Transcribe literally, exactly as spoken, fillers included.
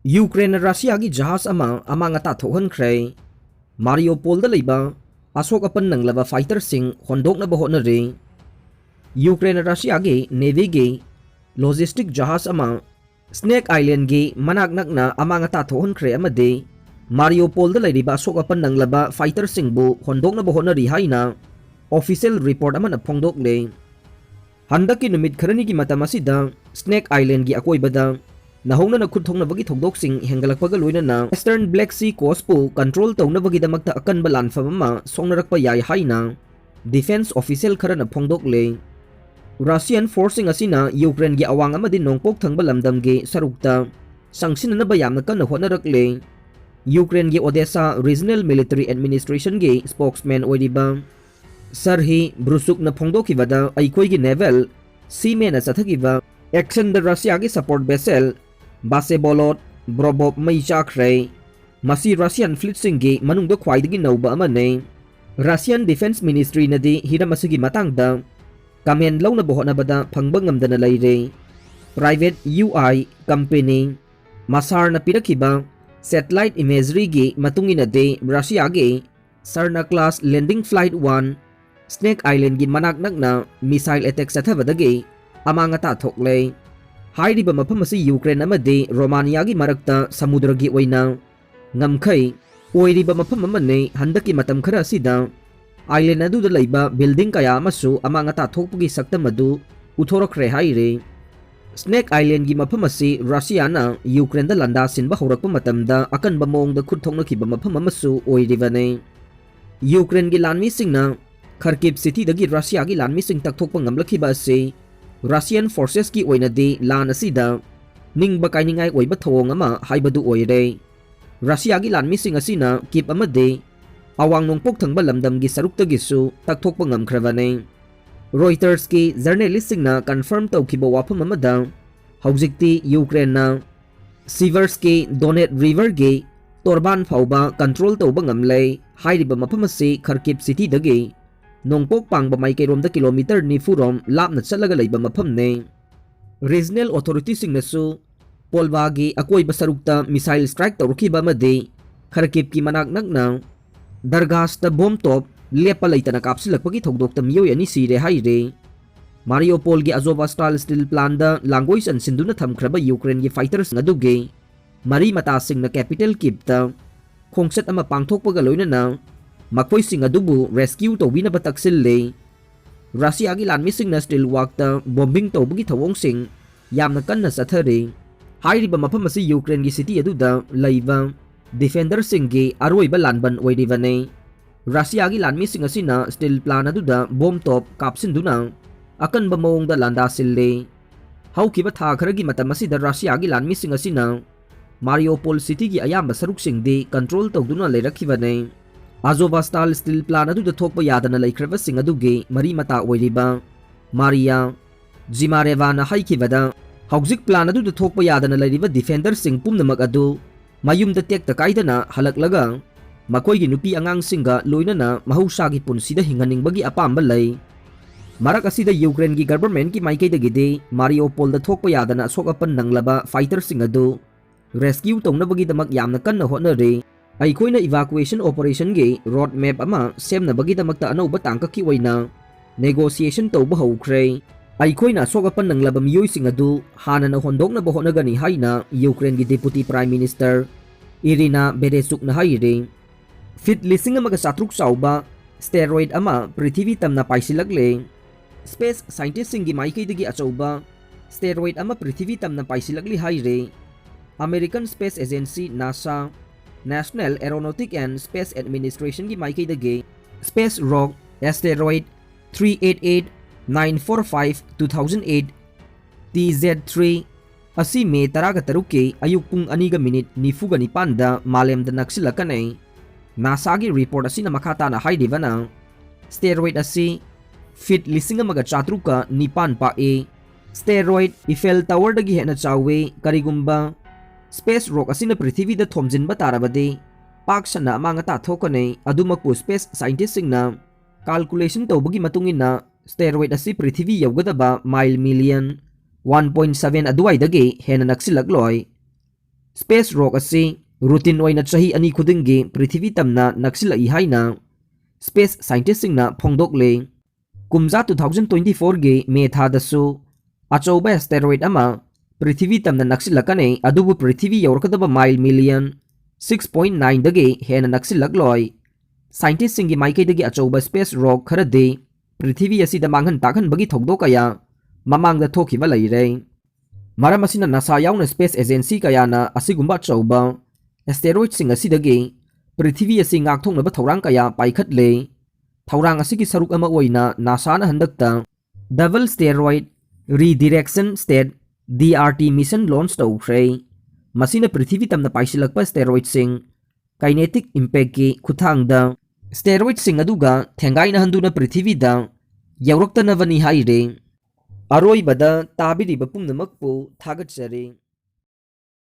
ꯌꯨꯀ꯭ꯔꯦꯟꯅ ꯔꯁꯤꯌꯥꯒꯤ ꯖꯍꯥꯖ ꯑꯃ ꯑꯃꯥꯡ ꯑꯇꯥ ꯊꯣꯛꯍꯟꯈ꯭ꯔꯦ꯫ ꯃꯥꯔꯤꯌꯣꯄꯣꯜꯗ ꯂꯩꯕ ꯑꯁꯣꯛ ꯑꯄꯟ ꯅꯪꯂꯕ ꯐꯥꯏꯇꯔꯁꯤꯡ ꯍꯣꯟꯗꯣꯛꯅꯕ ꯍꯣꯠꯅꯔꯤ꯫ ꯌꯨꯀ꯭ꯔꯦꯟꯅ ꯔꯁꯤꯌꯥꯒꯤ ꯅꯦꯚꯤꯒꯤ ꯂꯣꯖꯤꯁꯇꯤꯛ ꯖꯍꯥꯖ ꯑꯃ ꯁ꯭ꯅꯦꯛ ꯑꯥꯏꯂꯦꯟꯒꯤ ꯃꯅꯥꯛ ꯅꯛꯅ ꯑꯃꯥꯡ ꯑꯇꯥ ꯊꯣꯛꯍꯟꯈ꯭ꯔꯦ ꯑꯃꯗꯤ ꯃꯥꯔꯤꯌꯣꯄꯣꯜꯗ ꯂꯩꯔꯤꯕ ꯑꯁꯣꯛ ꯑꯄꯟ ꯅꯪꯂꯕ ꯐꯥꯏꯇꯔꯁꯤꯡꯕꯨ ꯍꯣꯟꯗꯣꯛꯅꯕ ꯍꯣꯠꯅꯔꯤ ꯍꯥꯏꯅ ꯑꯣꯐꯤꯁꯤꯌꯦꯜ ꯔꯤꯄꯣꯔꯠ ꯑꯃꯅ ꯐꯣꯡꯗꯣꯛꯂꯦ꯫ ꯍꯟꯗꯛꯀꯤ ꯅꯨꯃꯤꯠ ꯈꯔꯅꯤꯒꯤ ꯃꯇꯝ ꯑꯁꯤꯗ ꯁ꯭ꯅꯦꯛ ꯑꯥꯏꯂꯦꯟꯒꯤ ꯑꯀꯣꯏꯕꯗ ꯅꯧꯍꯧꯅꯅ ꯈꯨꯠ ꯊꯣꯛꯅꯕꯒꯤ ꯊꯧꯗꯣꯛꯁꯤꯡ ꯍꯦꯟꯒꯠꯂꯛꯄꯒ ꯂꯣꯏꯅꯅ Western Black Sea Coast ꯄꯨ control ꯇꯧꯅꯕꯒꯤꯗꯃꯛꯇ ꯑꯀꯟꯕ ꯂꯥꯟꯐꯝ ꯑꯃ ꯁꯣꯛꯅꯔꯛꯄ ꯌꯥꯏ ꯍꯥꯏꯅ defence official ꯈꯔꯅ ꯐꯣꯡꯗꯣꯛꯂꯦ꯫ Russian forceꯁꯤꯡ ꯑꯁꯤꯅ ꯌꯨꯀ꯭ꯔꯦꯟꯒꯤ ꯑꯋꯥꯡ ꯑꯃꯗꯤ ꯅꯣꯡꯄꯣꯛ ꯊꯪꯕ ꯂꯝꯗꯝꯒꯤ ꯁꯔꯨꯛꯇ ꯆꯪꯁꯤꯟꯅꯅꯕ ꯌꯥꯝꯅ ꯀꯟꯅ ꯍꯣꯠꯅꯔꯛꯂꯦ꯫ ꯌꯨꯀ꯭ꯔꯦꯟꯒꯤ Odesa Regional Military Administrationꯒꯤ spokesman ꯑꯣꯏꯔꯤꯕ ꯁꯔꯍꯤ ꯕ꯭ꯔꯨꯁꯨꯛꯅ ꯐꯣꯡꯗꯣꯛꯈꯤꯕꯗ, ꯑꯩꯈꯣꯏꯒꯤ naval seamanꯅ ꯆꯠꯊꯈꯤꯕ actionꯗ ꯔꯁꯤꯌꯥꯒꯤ support vessel ꯕꯥꯁꯦꯕꯣꯂꯣꯠ ꯕ꯭ꯔꯣꯕꯣꯞ ꯃꯩ ꯆꯥꯈ꯭ꯔꯦ꯫ ꯃꯁꯤ Russian fleetꯁꯤꯡꯒꯤ ꯃꯅꯨꯡꯗ ꯈ꯭ꯋꯥꯏꯗꯒꯤ ꯅꯧꯕ ꯑꯃꯅꯤ꯫ Russian Defence Ministryꯅꯗꯤ ꯍꯤꯔꯝ ꯑꯁꯤꯒꯤ ꯃꯇꯥꯡꯗ comment ꯂꯧꯅꯕ ꯍꯣꯠꯅꯕꯗ ꯐꯪꯕ ꯉꯝꯗꯅ ꯂꯩꯔꯦ꯫ Private U I company Masarꯅ ꯄꯤꯔꯛꯈꯤꯕ satellite imageryꯒꯤ ꯃꯇꯨꯡ ꯏꯟꯅꯗꯤ, ꯔꯁꯤꯌꯥꯒꯤ Sarna class landing flight one Snake Islandꯒꯤ ꯃꯅꯥꯛ ꯅꯛꯅ missile attack ꯆꯠꯊꯕꯗꯒꯤ ꯑꯃꯥꯡ ꯑꯇꯥ ꯊꯣꯛꯂꯦ꯫ ꯍꯥꯏꯔꯤꯕ ꯃꯐꯝ ꯑꯁꯤ ꯌꯨꯀ꯭ꯔꯦꯟ ꯑꯃꯗꯤ ꯔꯣꯃꯥꯅꯤꯌꯥꯒꯤ ꯃꯔꯛꯇ ꯁꯃꯨꯗ꯭ꯔꯒꯤ ꯑꯣꯏꯅ ꯉꯝꯈꯩ ꯑꯣꯏꯔꯤꯕ ꯃꯐꯝ ꯑꯃꯅꯤ꯫ ꯍꯟꯗꯛꯀꯤ ꯃꯇꯝ ꯈꯔ ꯑꯁꯤꯗ island ꯑꯗꯨꯗ ꯂꯩꯕ building ꯀꯌꯥ ꯑꯃꯁꯨ ꯑꯃꯥꯡ ꯑꯇꯥ ꯊꯣꯛꯄꯒꯤ ꯁꯛꯇꯝ ꯑꯗꯨ ꯎꯠꯊꯣꯔꯛꯈ꯭ꯔꯦ ꯍꯥꯏꯔꯤ꯫ Snake Islandꯒꯤ ꯃꯐꯝ ꯑꯁꯤ ꯔꯁꯤꯌꯥꯅ ꯌꯨꯀ꯭ꯔꯦꯟꯗ ꯂꯥꯟꯗꯥ ꯁꯤꯟꯕ ꯍꯧꯔꯛꯄ ꯃꯇꯝꯗ ꯑꯀꯟꯕ ꯃꯑꯣꯡꯗ ꯈꯨꯠ ꯊꯣꯛꯅꯈꯤꯕ ꯃꯐꯝ ꯑꯃꯁꯨ ꯑꯣꯏꯔꯤꯕꯅꯤ꯫ ꯌꯨꯀ꯭ꯔꯦꯟꯒꯤ ꯂꯥꯟꯃꯤꯁꯤꯡꯅ Kharkiv cityꯗꯒꯤ ꯔꯁꯤꯌꯥꯒꯤ ꯂꯥꯟꯃꯤꯁꯤꯡ ꯇꯛꯊꯣꯛꯄ ꯉꯝꯂꯛꯈꯤꯕ ꯑꯁꯤ Russian forcesꯀꯤ ꯑꯣꯏꯅꯗꯤ ꯂꯥꯟ ꯑꯁꯤꯗ ꯅꯤꯡꯕ ꯀꯥꯏꯅꯤꯡꯉꯥꯏ ꯑꯣꯏꯕ ꯊꯧꯑꯣꯡ ꯑꯃ ꯍꯥꯏꯕꯗꯨ ꯑꯣꯏꯔꯦ꯫ ꯔꯁꯤꯌꯥꯒꯤ ꯂꯥꯟꯃꯤꯁꯤꯡ ꯑꯁꯤꯅ Kyiv ꯑꯃꯗꯤ ꯑꯋꯥꯡ ꯅꯣꯡꯄꯣꯛ ꯊꯪꯕ ꯂꯝꯗꯝꯒꯤ ꯁꯔꯨꯛꯇꯒꯤꯁꯨ ꯇꯛꯊꯣꯛꯄ ꯉꯝꯈ꯭ꯔꯕꯅꯤ꯫ Reutersꯀꯤ journalistꯁꯤꯡꯅ confirm ꯇꯧꯈꯤꯕ ꯋꯥꯐꯝ ꯑꯃꯗ, ꯍꯧꯖꯤꯛꯇꯤ ꯌꯨꯀ꯭ꯔꯦꯟꯅ Siverskꯒꯤ Donets Riverꯒꯤ ꯇꯣꯔꯕꯥꯟ ꯐꯥꯎꯕ control ꯇꯧꯕ ꯉꯝꯂꯦ꯫ ꯍꯥꯏꯔꯤꯕ ꯃꯐꯝ ꯑꯁꯤ Kharkiv cityꯗꯒꯤ ꯅꯣꯡꯄꯣꯛ ꯄꯥꯡꯕ ꯃꯥꯏꯀꯩꯔꯣꯝꯗ kilometre ꯅꯤꯐꯨ ꯔꯣꯝ ꯂꯥꯞꯅ ꯆꯠꯂꯒ ꯂꯩꯕ ꯃꯐꯝꯅꯤ꯫ Regional authorityꯁꯤꯡꯅꯁꯨ ꯄꯣꯜꯕꯥꯒꯤ ꯑꯀꯣꯏꯕ ꯁꯔꯨꯛꯇ missile strike ꯇꯧꯔꯛꯈꯤꯕ ꯑꯃꯗꯤ ꯈꯔꯀꯤꯞꯀꯤ ꯃꯅꯥꯛ ꯅꯛꯅ ꯗꯔꯒꯥꯁꯇ ꯕꯣꯝ ꯇꯣꯞ ꯂꯦꯞꯄ ꯂꯩꯇꯅ ꯀꯥꯞꯁꯤꯜꯂꯛꯄꯒꯤ ꯊꯧꯗꯣꯛꯇ ꯃꯤꯑꯣꯏ ꯑꯅꯤ ꯁꯤꯔꯦ ꯍꯥꯏꯔꯦ꯫ ꯃꯥꯔꯤꯌꯣꯄꯣꯜꯒꯤ ꯑꯖꯣꯕꯥꯁꯇꯥꯜ steel plantꯗ ꯂꯥꯡꯒꯣꯏ ꯆꯟꯁꯤꯟꯗꯨꯅ ꯊꯝꯈ꯭ꯔꯕ ꯌꯨꯀ꯭ꯔꯦꯟꯒꯤ fighterꯁꯤꯡ ꯑꯗꯨꯒꯤ ꯃꯔꯤ ꯃꯇꯥꯁꯤꯡꯅ capital Kyivꯇ ꯈꯣꯡꯆꯠ ꯑꯃ ꯄꯥꯡꯊꯣꯛꯄꯒ ꯂꯣꯏꯅꯅ ꯃꯈꯣꯏꯁꯤꯡ ꯑꯗꯨꯕꯨ rescue ꯇꯧꯕꯤꯅꯕ ꯇꯛꯁꯤꯜꯂꯤ꯫ ꯔꯁꯤꯌꯥꯒꯤ ꯂꯥꯟꯃꯤꯁꯤꯡꯅ steel workꯇ bombing ꯇꯧꯕꯒꯤ ꯊꯧꯑꯣꯡꯁꯤꯡ ꯌꯥꯝꯅ ꯀꯟꯅ ꯆꯠꯊꯔꯤ꯫ ꯍꯥꯏꯔꯤꯕ ꯃꯐꯝ ꯑꯁꯤ ꯌꯨꯀ꯭ꯔꯦꯟꯒꯤ city ꯑꯗꯨꯗ ꯂꯩꯕ defenderꯁꯤꯡꯒꯤ ꯑꯔꯣꯏꯕ ꯂꯥꯟꯕꯟ ꯑꯣꯏꯔꯤꯕꯅꯤ꯫ ꯔꯁꯤꯌꯥꯒꯤ ꯂꯥꯟꯃꯤꯁꯤꯡ ꯑꯁꯤꯅ steel plant ꯑꯗꯨꯗ ꯕꯣꯝ ꯇꯣꯞ ꯀꯥꯞꯁꯤꯟꯗꯨꯅ ꯑꯀꯟꯕ ꯃꯑꯣꯡꯗ ꯂꯥꯟꯗꯥꯁꯤꯜꯂꯤ꯫ ꯍꯧꯈꯤꯕ ꯊꯥ ꯈꯔꯒꯤ ꯃꯇꯝ ꯑꯁꯤꯗ ꯔꯁꯤꯌꯥꯒꯤ ꯂꯥꯟꯃꯤꯁꯤꯡ ꯑꯁꯤꯅ ꯃꯥꯔꯤꯌꯣꯄꯣꯜ cityꯒꯤ ꯑꯌꯥꯝꯕ ꯁꯔꯨꯛꯁꯤꯡꯗꯤ control ꯇꯧꯗꯨꯅ ꯂꯩꯔꯛꯈꯤꯕꯅꯤ꯫ ꯑꯖꯣꯕꯥꯁꯇꯥꯜ steel plant ꯑꯗꯨꯗ ꯊꯣꯛꯄ ꯌꯥꯗꯅ ꯂꯩꯈ꯭ꯔꯕꯁꯤꯡ ꯑꯗꯨꯒꯤ ꯃꯔꯤ ꯃꯇꯥ ꯑꯣꯏꯔꯤꯕ ꯃꯥꯔꯤꯌꯥ ꯖꯤꯃꯥꯔꯦꯚꯥꯅ ꯍꯥꯏꯈꯤꯕꯗ, ꯍꯧꯖꯤꯛ plant ꯑꯗꯨꯗ ꯊꯣꯛꯄ ꯌꯥꯗꯅ ꯂꯩꯔꯤꯕ defenderꯁꯤꯡ ꯄꯨꯝꯅꯃꯛ ꯑꯗꯨ ꯃꯌꯨꯝꯗ ꯇꯦꯛꯇ ꯀꯥꯏꯗꯅ ꯍꯜꯂꯛꯂꯒ ꯃꯈꯣꯏꯒꯤ ꯅꯨꯄꯤ ꯑꯉꯥꯡꯁꯤꯡꯒ ꯂꯣꯏꯅꯅ ꯃꯍꯧꯁꯥꯒꯤ ꯄꯨꯟꯁꯤꯗ ꯍꯤꯡꯍꯟꯅꯤꯡꯕꯒꯤ ꯑꯄꯥꯝꯕ ꯂꯩ꯫ ꯃꯔꯛ ꯑꯁꯤꯗ ꯌꯨꯀ꯭ꯔꯦꯟꯒꯤ governmentꯀꯤ ꯃꯥꯏꯀꯩꯗꯒꯤꯗꯤ ꯃꯥꯔꯤꯌꯣꯄꯣꯜꯗ ꯊꯣꯛꯄ ꯌꯥꯗꯅ ꯑꯁꯣꯛ ꯑꯄꯟ ꯅꯪꯂꯕ fighterꯁꯤꯡ ꯑꯗꯨ rescue ꯇꯧꯅꯕꯒꯤꯗꯃꯛ ꯌꯥꯝꯅ ꯀꯟꯅ ꯍꯣꯠꯅꯔꯤ꯫ ꯑꯩꯈꯣꯏꯅ evacuation operationꯒꯤ road map ꯑꯃ ꯁꯦꯝꯅꯕꯒꯤꯗꯃꯛꯇ ꯑꯅꯧꯕ ꯇꯥꯡꯀꯛꯀꯤ ꯑꯣꯏꯅ negotiation ꯇꯧꯕ ꯍꯧꯈ꯭ꯔꯦ꯫ ꯑꯩꯈꯣꯏꯅ ꯑꯁꯣꯛ ꯑꯄꯟ ꯅꯪꯂꯕ ꯃꯤꯑꯣꯏꯁꯤꯡ ꯑꯗꯨ ꯍꯥꯟꯅꯅ ꯍꯣꯟꯗꯣꯛꯅꯕ ꯍꯣꯠꯅꯒꯅꯤ ꯍꯥꯏꯅ ꯌꯨꯀ꯭ꯔꯦꯟꯒꯤ Deputy Prime Minister ꯏꯔꯤꯅꯥ ꯕꯦꯔꯦꯆꯨꯛꯅ ꯍꯥꯏꯔꯤ꯫ Feet ꯂꯤꯁꯤꯡ ꯑꯃꯒ ꯆꯥꯇ꯭ꯔꯨꯛ ꯆꯥꯎꯕ asteroid ꯑꯃ ꯄ꯭ꯔꯤꯊꯤꯕꯤ ꯇꯝꯅ ꯄꯥꯏꯁꯤꯜꯂꯛꯂꯦ꯫ Space scientistꯁꯤꯡꯒꯤ ꯃꯥꯏꯀꯩꯗꯒꯤ ꯑꯆꯧꯕ asteroid ꯑꯃ ꯄ꯭ꯔꯤꯊꯤꯕꯤ ꯇꯝꯅ ꯄꯥꯏꯁꯤꯜꯂꯛꯂꯤ ꯍꯥꯏꯔꯦ꯫ American Space Agency NASA, National Aeronautic and Space Administrationꯒꯤ ꯃꯥꯏꯀꯩꯗꯒꯤ Space Rock Asteroid three eight eight nine four five two thousand eight, T Z three, ꯑꯁꯤ ꯃꯦ ꯇꯔꯥꯒ ꯇꯔꯨꯛꯀꯤ ꯑꯌꯨꯛ ꯄꯨꯡ ꯑꯅꯤꯒ ꯃꯤꯅꯤꯠ ꯅꯤꯐꯨꯒ ꯅꯤꯄꯥꯟꯗ ꯃꯥꯂꯦꯝꯗ ꯅꯛꯁꯤꯜꯂꯛꯀꯅꯤ꯫ NASAꯒꯤ report ꯑꯁꯤꯅ ꯃꯈꯥ ꯇꯥꯅ ꯍꯥꯏꯔꯤꯕꯅ, asteroid ꯑꯁꯤ feet ꯂꯤꯁꯤꯡ ꯑꯃꯒ ꯆꯥꯇ꯭ꯔꯨꯛꯀ ꯅꯤꯄꯥꯟ ꯄꯥꯛꯏ꯫ Asteroid Eiffel Towerꯗꯒꯤ ꯍꯦꯟꯅ ꯆꯥꯎꯏ꯫ ꯀꯔꯤꯒꯨꯝꯕ space rock ꯑꯁꯤꯅ ꯄ꯭ꯔꯤꯊꯤꯕꯤꯗ ꯊꯣꯝꯖꯤꯟꯕ ꯇꯥꯔꯕꯗꯤ, ꯄꯥꯛ ꯁꯟꯅ ꯑꯃꯥꯡ ꯑꯇꯥ ꯊꯣꯛꯀꯅꯤ꯫ ꯑꯗꯨꯃꯛꯄꯨ, space scientistꯁꯤꯡꯅ calculation ꯇꯧꯕꯒꯤ ꯃꯇꯨꯡ ꯏꯟꯅ, asteroid ꯑꯁꯤ ꯄ꯭ꯔꯤꯊꯤꯕꯤ ꯌꯧꯒꯗꯕ mile million one point seven ꯑꯗꯨꯋꯥꯏꯗꯒꯤ ꯍꯦꯟꯅ ꯅꯛꯁꯤꯜꯂꯛꯂꯣꯏ꯫ ꯁ꯭ꯄꯦꯁ ꯔꯣꯛ ꯑꯁꯤ ꯔꯨꯇꯤꯟ ꯑꯣꯏꯅ ꯆꯍꯤ ꯑꯅꯤ ꯈꯨꯗꯤꯡꯒꯤ ꯄ꯭ꯔꯤꯊꯤꯕꯤ ꯇꯝꯅ ꯅꯛꯁꯤꯜꯂꯛꯏ ꯍꯥꯏꯅ ꯁ꯭ꯄꯦꯁ ꯁꯥꯏꯟꯇꯤꯁꯁꯤꯡꯅ ꯐꯣꯡꯗꯣꯛꯂꯤ꯫ ꯀꯨꯝꯖꯥ ꯇꯨ ꯊꯥꯎꯖꯟ ꯇ꯭ꯋꯦꯟꯇꯤ ꯐꯣꯔꯒꯤ ꯃꯦ ꯊꯥꯗꯁꯨ ꯑꯆꯧꯕ ꯑꯦꯁꯇꯦꯔꯣꯏꯗ ꯑꯃ ꯄ꯭ꯔꯤꯊꯤꯕꯤ ꯇꯝꯅ ꯅꯛꯁꯤꯜꯂꯛꯀꯅꯤ, ꯑꯗꯨꯕꯨ ꯄ꯭ꯔꯤꯊꯤꯕꯤ ꯌꯧꯔꯛꯀꯗꯕ ꯃꯥꯏꯜ ꯃꯤꯂꯤꯌꯟ ꯁꯤꯛꯁ ꯄꯣꯏꯟ ꯅꯥꯏꯟꯗꯒꯤ ꯍꯦꯟꯅ ꯅꯛꯁꯤꯜꯂꯛꯂꯣꯏ꯫ ꯁꯥꯏꯟꯇꯤꯁꯁꯤꯡꯒꯤ ꯃꯥꯏꯀꯩꯗꯒꯤ ꯑꯆꯧꯕ ꯁ꯭ꯄꯦꯁ ꯔꯣꯛ ꯈꯔꯗꯤ ꯄ꯭ꯔꯤꯊꯤꯕꯤ ꯑꯁꯤꯗ ꯃꯥꯡꯍꯟ ꯇꯥꯛꯍꯟꯕꯒꯤ ꯊꯧꯗꯣꯛ ꯀꯌꯥ ꯃꯃꯥꯡꯗ ꯊꯣꯛꯈꯤꯕ ꯂꯩꯔꯦ꯫ ꯃꯔꯝ ꯑꯁꯤꯅ ꯅꯥꯁꯥ ꯌꯥꯎꯅ ꯁ꯭ꯄꯦꯁ ꯑꯦꯖꯦꯟꯁꯤ ꯀꯌꯥꯅ ꯑꯁꯤꯒꯨꯝꯕ ꯑꯆꯧꯕ ꯑꯦꯁꯇꯦꯔꯣꯏꯗꯁꯤꯡ ꯑꯁꯤꯗꯒꯤ ꯄ꯭ꯔꯤꯊꯤꯕꯤ ꯑꯁꯤ ꯉꯥꯛꯊꯣꯛꯅꯕ ꯊꯧꯔꯥꯡ ꯀꯌꯥ ꯄꯥꯏꯈꯠꯂꯦ꯫ ꯊꯧꯔꯥꯡ ꯑꯁꯤꯒꯤ ꯁꯔꯨꯛ ꯑꯃ ꯑꯣꯏꯅ ꯅꯥꯁꯥꯅ ꯍꯟꯗꯛꯇ Double Steroid Redirection State, D R T, mission launch ꯇꯧꯈ꯭ꯔꯦ꯫ ꯃꯁꯤꯅ ꯄ꯭ꯔꯤꯊꯤꯕꯤ ꯇꯝꯅ ꯄꯥꯏꯁꯤꯜꯂꯛꯄ ꯑꯦꯁꯇꯦꯔꯣꯏꯗꯁꯤꯡ ꯀꯥꯏꯅꯦꯇꯤꯛ ꯏꯝꯄꯦꯛꯀꯤ ꯈꯨꯠꯊꯥꯡꯗ ꯑꯦꯁꯇꯦꯔꯣꯏꯗꯁꯤꯡ ꯑꯗꯨꯒ ꯊꯦꯡꯒꯥꯏꯅꯍꯟꯗꯨꯅ ꯄ꯭ꯔꯤꯊꯤꯕꯤꯗ ꯌꯧꯔꯛꯇꯅꯕꯅꯤ ꯍꯥꯏꯔꯦ꯫ ꯑꯔꯣꯏꯕꯗ ꯇꯥꯕꯤꯔꯤꯕ ꯄꯨꯝꯅꯃꯛꯄꯨ ꯊꯥꯒꯠꯆꯔꯤ꯫